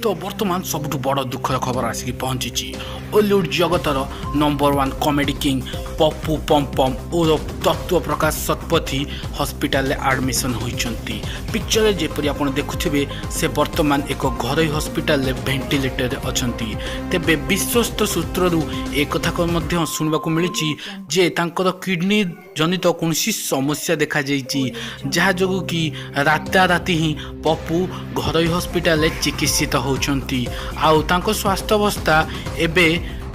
ତ ବର୍ତ୍ତମାନ ସବୁଠୁ ବଡ଼ ଦୁଃଖର ଖବର ଆସିକି ପହଞ୍ଚିଛି। ଓଲିଉଡ଼ ଜଗତର number one comedy king Papu Pam ଓରଫ ତତ୍ତ୍ୱ ପ୍ରକାଶ ଶତପଥୀ ହସ୍ପିଟାଲରେ ଆଡ଼ମିସନ୍ ହୋଇଛନ୍ତି। ପିକ୍ଚରରେ ଯେପରି ଆପଣ ଦେଖୁଥିବେ, ସେ ବର୍ତ୍ତମାନ ଏକ ଘରୋଇ ହସ୍ପିଟାଲରେ ଭେଣ୍ଟିଲେଟରରେ ଅଛନ୍ତି। ତେବେ ବିଶ୍ୱସ୍ତ ସୂତ୍ରରୁ ଏକଥା ମଧ୍ୟ ଶୁଣିବାକୁ ମିଳିଛି ଯେ ତାଙ୍କର କିଡ଼ନୀ ଜନିତ କୌଣସି ସମସ୍ୟା ଦେଖାଯାଇଛି, ଯାହା ଯୋଗୁଁ କି ରାତାରାତି ହିଁ ପପୁ ଘରୋଇ ହସ୍ପିଟାଲରେ ଚିକିତ୍ସିତ ହେଉଛନ୍ତି। ଆଉ ତାଙ୍କ ସ୍ୱାସ୍ଥ୍ୟାବସ୍ଥା ଏବେ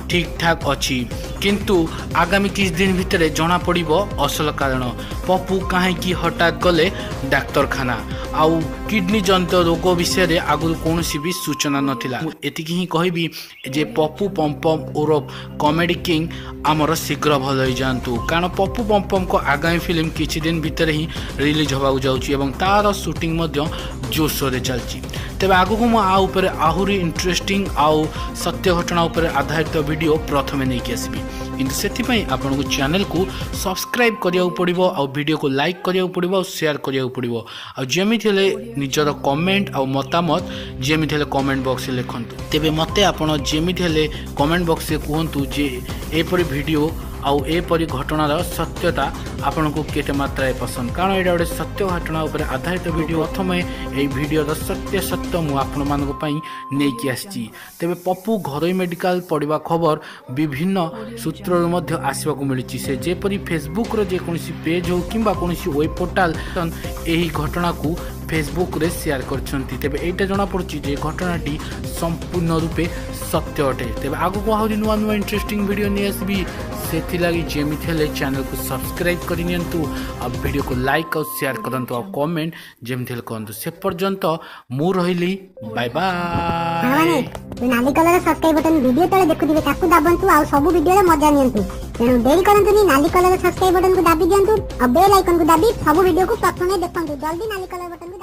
ଠିକ୍ଠାକ୍ ଅଛି, କିନ୍ତୁ ଆଗାମୀ କିଛି ଦିନ ଭିତରେ ଜଣାପଡ଼ିବ ଅସଲ କାରଣ, ପପୁ କାହିଁକି ହଠାତ୍ ଗଲେ ଡାକ୍ତରଖାନା। ଆଉ କିଡ଼ନୀ ଜନିତ ରୋଗ ବିଷୟରେ ଆଗରୁ କୌଣସି ବି ସୂଚନା ନଥିଲା। ମୁଁ ଏତିକି ହିଁ କହିବି ଯେ ପପୁ ପମ୍ପମ୍ ଓରଫ କମେଡି କିଙ୍ଗ ଆମର ଶୀଘ୍ର ଭଲ ହେଇଯାଆନ୍ତୁ, କାରଣ ପପୁ ପମ୍ପମ୍ଙ୍କ ଆଗାମୀ ଫିଲ୍ମ କିଛି ଦିନ ଭିତରେ ହିଁ ରିଲିଜ୍ ହେବାକୁ ଯାଉଛି ଏବଂ ତା'ର ସୁଟିଂ ମଧ୍ୟ ଜୋରସୋରରେ ଚାଲିଛି। ତେବେ ଆଗକୁ ମୁଁ ଆ ଉପରେ ଆହୁରି ଇଣ୍ଟରେଷ୍ଟିଂ ଆଉ ସତ୍ୟ ଘଟଣା ଉପରେ ଆଧାରିତ ଭିଡ଼ିଓ ପ୍ରଥମେ ନେଇକି ଆସିବି, କିନ୍ତୁ ସେଥିପାଇଁ ଆପଣଙ୍କୁ ଚ୍ୟାନେଲକୁ ସବସ୍କ୍ରାଇବ୍ କରିବାକୁ ପଡ଼ିବ, ଆଉ ଭିଡ଼ିଓକୁ ଲାଇକ୍ କରିବାକୁ ପଡ଼ିବ, ଆଉ ସେୟାର କରିବାକୁ ପଡ଼ିବ, ଆଉ ଯେମିତି ହେଲେ ନିଜର କମେଣ୍ଟ ଆଉ ମତାମତ ଯେମିତି ହେଲେ କମେଣ୍ଟ ବକ୍ସରେ ଲେଖନ୍ତୁ। ତେବେ ମୋତେ ଆପଣ ଯେମିତି ହେଲେ କମେଣ୍ଟ ବକ୍ସରେ କୁହନ୍ତୁ ଯେ ଏପରି ଭିଡ଼ିଓ ଆଉ ଏପରି ଘଟଣାର ସତ୍ୟତା ଆପଣଙ୍କୁ କେତେ ମାତ୍ରାରେ ପସନ୍ଦ, କାରଣ ଏଇଟା ଗୋଟେ ସତ୍ୟ ଘଟଣା ଉପରେ ଆଧାରିତ ଭିଡ଼ିଓ। ପ୍ରଥମେ ଏହି ଭିଡ଼ିଓର ସତ୍ୟ ସତ୍ୟ ମୁଁ ଆପଣମାନଙ୍କ ପାଇଁ ନେଇକି ଆସିଛି। ତେବେ ପପୁ ଘରୋଇ ମେଡ଼ିକାଲ ପଡ଼ିବା ଖବର ବିଭିନ୍ନ ସୂତ୍ରରୁ ମଧ୍ୟ ଆସିବାକୁ ମିଳିଛି। ସେ ଯେପରି ଫେସବୁକ୍ର ଯେକୌଣସି ପେଜ୍ ହେଉ କିମ୍ବା କୌଣସି ୱେବ୍ ପୋର୍ଟାଲ ଏହି ଘଟଣାକୁ ଫେସବୁକ୍ରେ ସେୟାର କରିଛନ୍ତି। ତେବେ ଏଇଟା ଜଣାପଡ଼ୁଛି ଯେ ଘଟଣାଟି ସମ୍ପୂର୍ଣ୍ଣ ରୂପେ ସତ୍ୟ ଅଟେ। ତେବେ ଆଗକୁ ଆହୁରି ନୂଆ ନୂଆ ଇଣ୍ଟରେଷ୍ଟିଂ ଭିଡ଼ିଓ ନେଇ ଆସିବି, ସେଥିଲାଗି ଯେମିତି ହେଲେ ଚ୍ୟାନେଲକୁ ସବସ୍କ୍ରାଇବ୍ କରିନିଅନ୍ତୁ, ଆଉ ଭିଡ଼ିଓକୁ ଲାଇକ୍ ଆଉ ସେୟାର କରନ୍ତୁ, ଆଉ କମେଣ୍ଟ ଯେମିତି ହେଲେ କରନ୍ତୁ। ସେ ପର୍ଯ୍ୟନ୍ତ ମୁଁ ରହିଲି, ବାଏ ସାଙ୍ଗମାନେ, ବାଏ। ନାଲି କଲର ସବସ୍କ୍ରାଇବ ବଟନ ଭିଡିଓ ତଳେ ଦେଖୁଥିବେ, ତାକୁ ଦାବନ୍ତୁ ଆଉ ସବୁ ଭିଡିଓର ମଜା ନିଅନ୍ତୁ। ତେଣୁ ଡେରି କରନ୍ତୁନି, ନାଲି କଲର ସବସ୍କ୍ରାଇବ ବଟନକୁ ଦାବି ଦିଅନ୍ତୁ ଆଉ ବେଲ୍ ଆଇକନକୁ ଦାବି ସବୁ ଭିଡିଓକୁ ପ୍ରଥମେ ଦେଖନ୍ତୁ। ଜଲ୍ଦି ନାଲି କଲର ବଟନକୁ